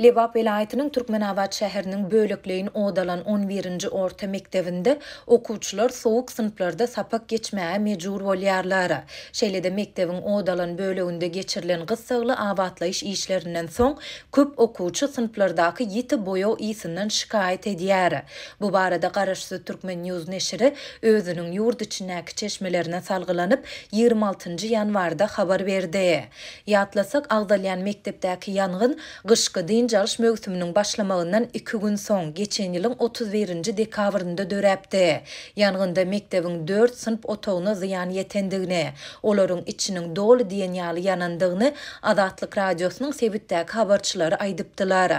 Lebap welaýatynyň Türkmenabat şäheriniň bölekleýin ot alan on birinji orta mekdebinde okuwçylar sowuk synplarda sapak geçmäge mejbur bolýarlar. Şeýle-de mekdebiň ot alan böleginde geçirilen gyssagly abatlaýyş işlerinden soň, köp okuwçy synplardaky ýiti boýag ysyndan şikaýat edýär. Bu barada garaşsyz Turkmen. News neşiri özüniň ýurt içindäki çeşmelerine salgylanyp, 26 ýanwarda habar berdi. Ýatlasak, agzalýan mekdepdäki ýangyn gyşky dynç alyş möwsüminiň başlamagyndan iki gün soň, geçen ýylyň 31 nji dekabrynda döräpdi. Ýangynda mekdebiň dört synp otagyna zyýan ýetendigini, olaryň içiniň doly diýen ýaly ýanandygyny Azatlyk Radiosynyň sebitdäki habarçylary aýdypdylar.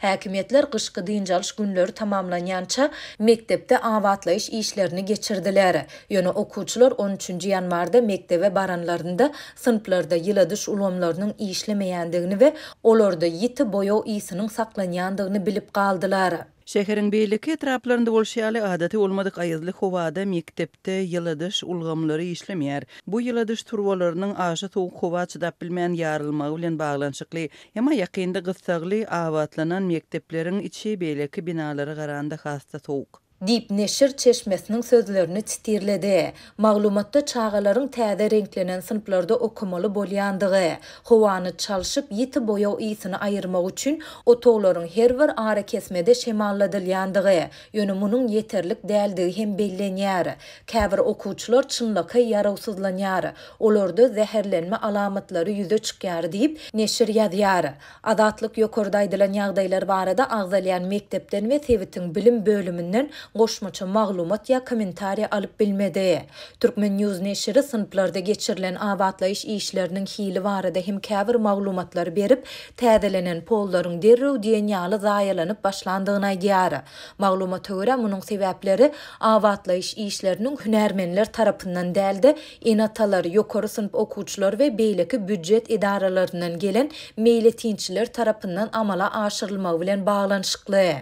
Häkimiýetler gyşky dynç alyş günleri tamamlanýança mekdepde abatlaýyş işlerini geçirdiler. Ýöne okuwçylar on üçünji ýanwarda mekdebe baranlarynda synplarda ýyladyş ulgamlarynyň işlemeýändigini we olarda ýiti boýag ysynyň saklanýandygyny bilip galdylar. Şäheriň beýleki etraplarynda bolşy ýaly, adaty bolmadyk aýazly howada mekdepde ýyladyş ulgamlary işlemeýär. Bu ýyladyş turbalarynyň aşa sowuk howa çydap bilmän ýarylmagy bilen baglanyşykly. Emma ýakynda gyssagly abatlanan mekdepleriň içi beýleki binalara garanda has-da sowuk. Diýip, neşir çeşmesiniň sözlerini sitirledi. Maglumatda çagalaryň täze reňklenen synplarda okamaly bolýandygy, howany çalşyp, ýiti boýag ysyny aýyrmak üçin otaglaryň her bir arakesmede şemalladylýandygy, ýöne munuň ýeterlik däldigi hem bellenýär. Käbir okuwçylar çynlakaý ýarawsyzlanýar, olarda zäherlenme alamatlary ýüze çykýar diýip, neşir ýazýar. Azatlyk ýokarda aýdylan ýagdaýlar barada agzalýan mekdepden we sebitiň bilim bölüminden goşmaça maglumat ýa kommentariýa alyp bilmedi. Turkmen. News neşiri synplarda geçirilen abatlaýyş işleriniň hili barada hem käbir maglumatlary berip, täzelenen pollaryň derrew diýen ýaly zaýalanyp başlandygyny aýdýar. Maglumata görä, munuň sebäpleri abatlaýyş işleriniň hünärmenler tarapyndan däl-de, ene-atalar, ýokary synp okuwçylary we beýleki býujet edaralaryndan gelen meýletinçiler tarapyndan amala aşyrylmagy bilen baglanyşykly.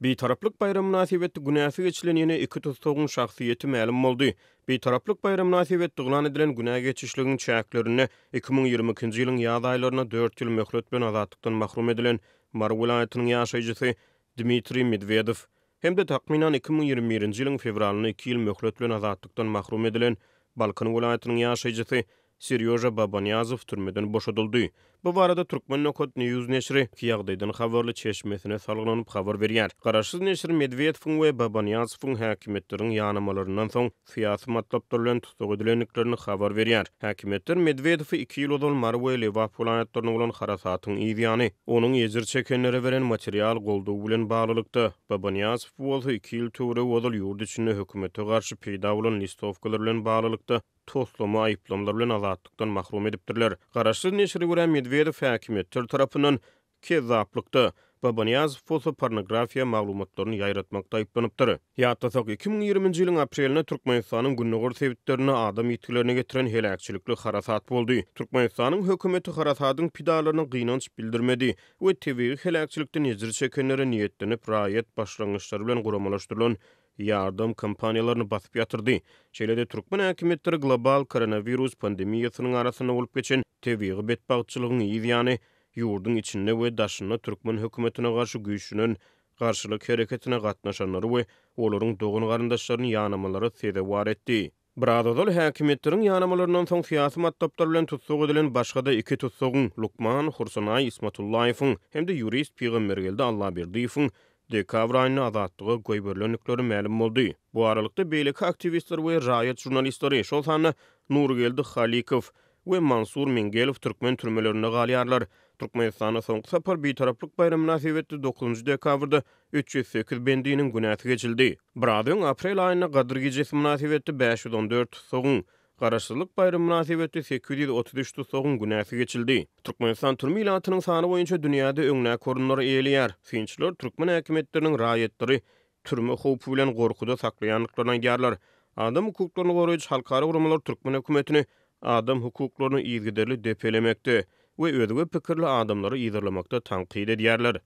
Bitaraplyk baýramy mynasybetli günäsi geçilen ýene iki tussagyň şahsyýeti mälim boldy. Bitaraplyk baýramy mynasybetli yglan edilen günä geçişligiň çäklerinde 2022-nji ýylyň ýaz aýlarynda dört ýyl möhlet bilen azatlykdan mahrum edilen Mary welaýatynyň ýaşaýjysy Dmitriý Medwedew hem-de takmynan 2021-nji ýylyň fewralynda iki ýyl möhlet bilen azatlykdan mahrum edilen Balkan welaýatynyň ýaşaýjysy Serýoža Babanyýazow türmeden boşadyldy. Bu barada Turkmen. News neşiri ýagdaýdan habarly çeşmesine salgylanyp habar berýär. Garaşsyz neşir Medwedewiň we Babanyýazowyň häkimiýetleriň ýanamalaryndan soň syýasy matlaplar bilen tussag edilendiklerini habar berýär. Häkimiýetler Medwedewi iki ýyl ozal Mary we Lebap welaýatlarynda bolan harasatyň yz ýany, onuň ejir çekenlere beren material goldawy bilen baglylykda, Babanyýazowy bolsa iki ýyl töweregi ozal ýurt içinde hökümete garşy peýda bolan listowkalar bilen baglylykda toslama aýyplamlar bilen azatlykdan mahrum edipdirler. Garaşsyz neşire görä, Medwedew häkimiýetler tarapyndan Kezzaplykda, Babanyýazow bolsa pornografiýa maglumatlaryny ýaýratmakda aýyplanypdyr. Ýatlasak, 2020-nji ýylyň aprelinde Türkmenistanyň gündogar sebitlerinde adam ýitgilerine getiren heläkçilikli harasat boldy. Türkmenistanyň hökümeti harasadyň pidalaryna gynanç bildirmedi we tebigy heläkçilikden ejir çekenlere niýetlenip raýat başlangyçlary bilen guramalaşdyrylan ýardam kampaniýalaryny basyp ýatyrdy. Şeýle-de türkmen häkimiýetleri global koronawirus pandemiýasynyň arasynda bolup geçen tebigy betbagtçylygyň yz ýany ýurduň içinde we daşynda türkmen hökümetine garşy güýçlenen garşylyk hereketine gatnaşanlary we olaryň dogan-garyndaşlaryny ýanamalara sezewar etdi. Biraz ozal häkimiýetleriň ýanamalaryndan soň syýasy matlaplar bilen tussag edilen başga-da iki tussagyň, lukman Hursanaý Ismatullaýewiň hem-de ýurist Pygambergeldi Allaberdiýewiň dekabr aýynda azatlyga goýberilendikleri mälim boldy. Bu aralykda, beýleki aktiwistler we raýat žurnalistleri, şol sanda Nurgeldi Halykow we Mansur Mingelow türkmen türmelerinde galýarlar. Türkmenistanda soňky sapar Bitaraplyk baýramy mynasybetli dokuzynjy dekabrda 308 bendiniň günäsi geçildi. Biraz öň, aprel aýynda Gadyr gijesi mynasybetli 514 tussagyň, Garaşsyzlyk baýramy mynasybetli 833 tussagyň günäsi geçildi. Türkmenistan türme ilatynyň sany boýunça dünýäde öňdäki orunlary eýeleýär. Synçylar türkmen häkimiýetleriniň raýatlary türme howpy bilen gorkuda saklaýandyklaryny aýdýarlar. Adam hukuklaryny goraýjy halkara guramalar türkmen hökümetini adam hukuklaryny yzygiderli depelemekde we özge pikirli adamlary yzarlamakda tankyt edýärler.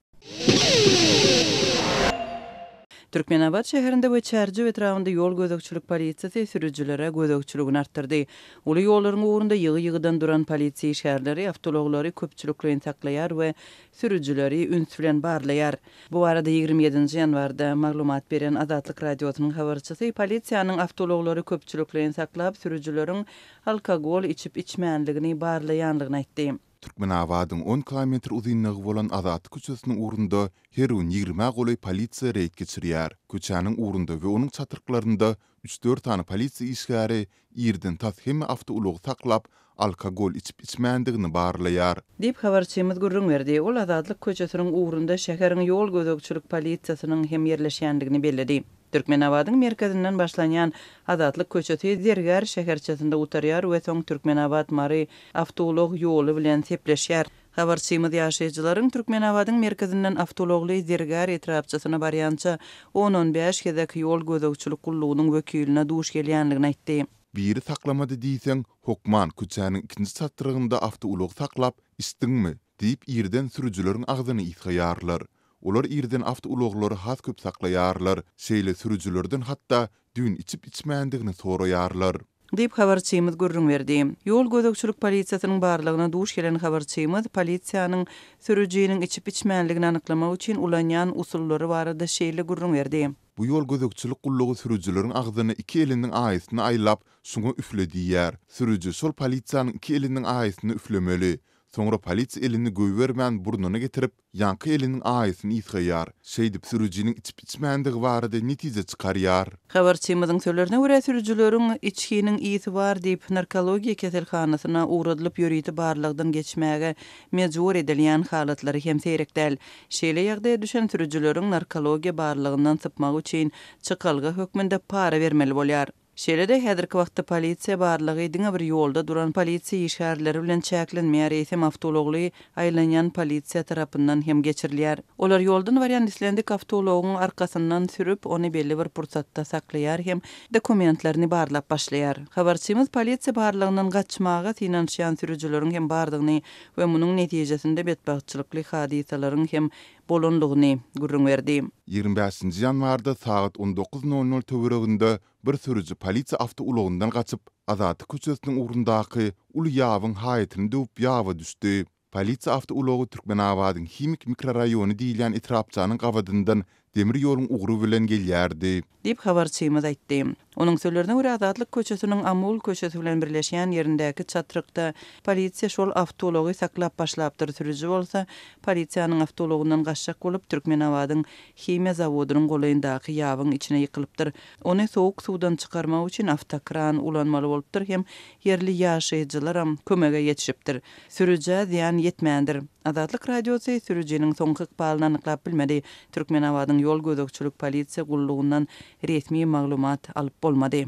Türkmenabat şäherinde we Çärjew etrabynda ýol gözegçilik polisiýasy sürüjilere gözegçiligini artdyrdy. Uly ýollaryň ugrunda ýygy-ýygydan duran polisiýa işgärleri awtoulaglary köpçülikleýin saklaýar we sürüjileri üns bilen barlaýar. Bu barada 27 nji ýanwarda maglumat beren Azatlyk Radiosynyň habarçysy polisiýanyň awtoulaglary köpçülikleýin saklap, sürüjileriň alkogol içip-içmänligini barlaýanlygyny aýtdy. Türkmenabadyň on kilometr uzynlygy bolan Azatlyk köçesiniň ugrunda her gün ýigrimä golaý polisiýa reýd geçirýär. Köçäniň ugrunda we onuň çatryklarynda üç-dört sany polisiýa işgäri irden tas hemme awtoulagy saklap, alkogol içip-içmändigini barlaýar. Diýip, habarçymyz gürrüň berdi. Ol Azatlyk köçesiniň ugrunda şäheriň ýol gözegçilik polisiýasynyň hem ýerleşýändigini belledi. Türkmenabadyň merkezinden başlanýan Azatlyk köçesi Zergär şäherçesinde gutarýar we soň Türkmenabat-Mary awtoulag ýoly bilen sepleşýär. Habarçymyz ýaşaýjylaryň Türkmenabadyň merkezinden awtoulagly Zergär etrapçasyna barýança on-on bäş gezek ýol gözegçilik gullugynyň wekiline duş gelýändigini aýtdy. Biri saklamady diýseň, hokman köçäniň ikinji çatrygynda awtoulagy saklap, içdiňmi? diýip irden sürüjileriň agzyny ysgaýarlar. Olar irden awtoulaglary has köp saklaýarlar, şeýle sürüjilerden hatda düýn içip-içmändigini soraýarlar. Diýip, habarçymyz gürrüň berdi. Ýol gözegçilik polisiýasynyň barlagyna duş gelen habarçymyz polisiýanyň sürüjiniň içip-içmänligini anyklamak üçin ulanýan usullary barada şeýle gürrüň berdi. Bu ýol gözegçilik gullugy sürüjileriň agzyna iki eliniň aýasyny aýlap, şuňa üfle diýýär. Sürüji şol polisiýanyň iki eliniň aýasyny üflemeli. Soňra polisiýa elini goýbermän burnuna getirip, ýaňky eliniň aýasyny ysgaýar. Şeýdip sürüjiniň içip-içmändigi barada netije çykarýar. Habarçymyzyň sözlerine görä, sürüjileriň içginiň ysy bar diýip, narkologiýa keselhanasyna ugradylyp ýörite barlagdan geçmäge mejbur edilýän halatlary hem seýrek däl. Şeýle ýagdaýa düşen sürüjileriň narkologiýa barlagyndan sypmagy üçin çykalga hökmünde para bermeli bolýar. Şeýle-de, häzirki wagtda polisiýa barlagy diňe bir ýolda duran polisiýa işgärleri bilen çäklenmeýär, eýsem awtoulagly aýlanýan polisiýa tarapyndan hem geçirilýär. Olar ýoldan barýan islendik awtoulagyň arkasyndan sürüp, ony belli bir pursatda saklaýar hem dokumentlerini barlap başlaýar. Habarçymyz polisiýa barlagyndan gaçmaga synanyşýan sürüjileriň hem bardygyny we munuň netijesinde betbagtçylykly hadysalaryň hem bolandygyny gürrüň berdi. 25 nji ýanwarda sagat 19 nol nol töwereginde bir sürüji polisiýa awtoulagyndan gaçyp, Azatlyk köçesiniň ugrundaky uly ýabyň haýatyny döwüp ýaba düşdi. Polisiýa awtoulagy Türkmenabadyň Himik mikroraýony diýilýän etrapçanyň gabadyndan demir ýoluň ugry bilen gelýärdi. Diýip, habarçymyz aýtdy. Onuň sözlerine görä, Azatlyk köçesiniň Amul köçesi bilen birleşýän ýerindäki çatrykda polisiýa şol awtoulagy saklap başlapdyr, sürüji bolsa polisiýanyň awtoulagyndan gaçjak bolup, Türkmenabadyň himiýa zawodynyň golaýyndaky ýabyň içine ýykylypdyr. Ony sowuk suwdan çykarmak üçin awtokran ulanmaly bolupdyr hem ýerli ýaşaýjylaram kömege ýetişipdir. Sürüjä zyýan ýetmändir. Azatlyk Radiosy sürüjiniň soňky ykbalyny anyklap bilmedi. Türkmenabadyň ýol gözegçilik polisiýa gullugyndan resmi maglumat alyp bolmady.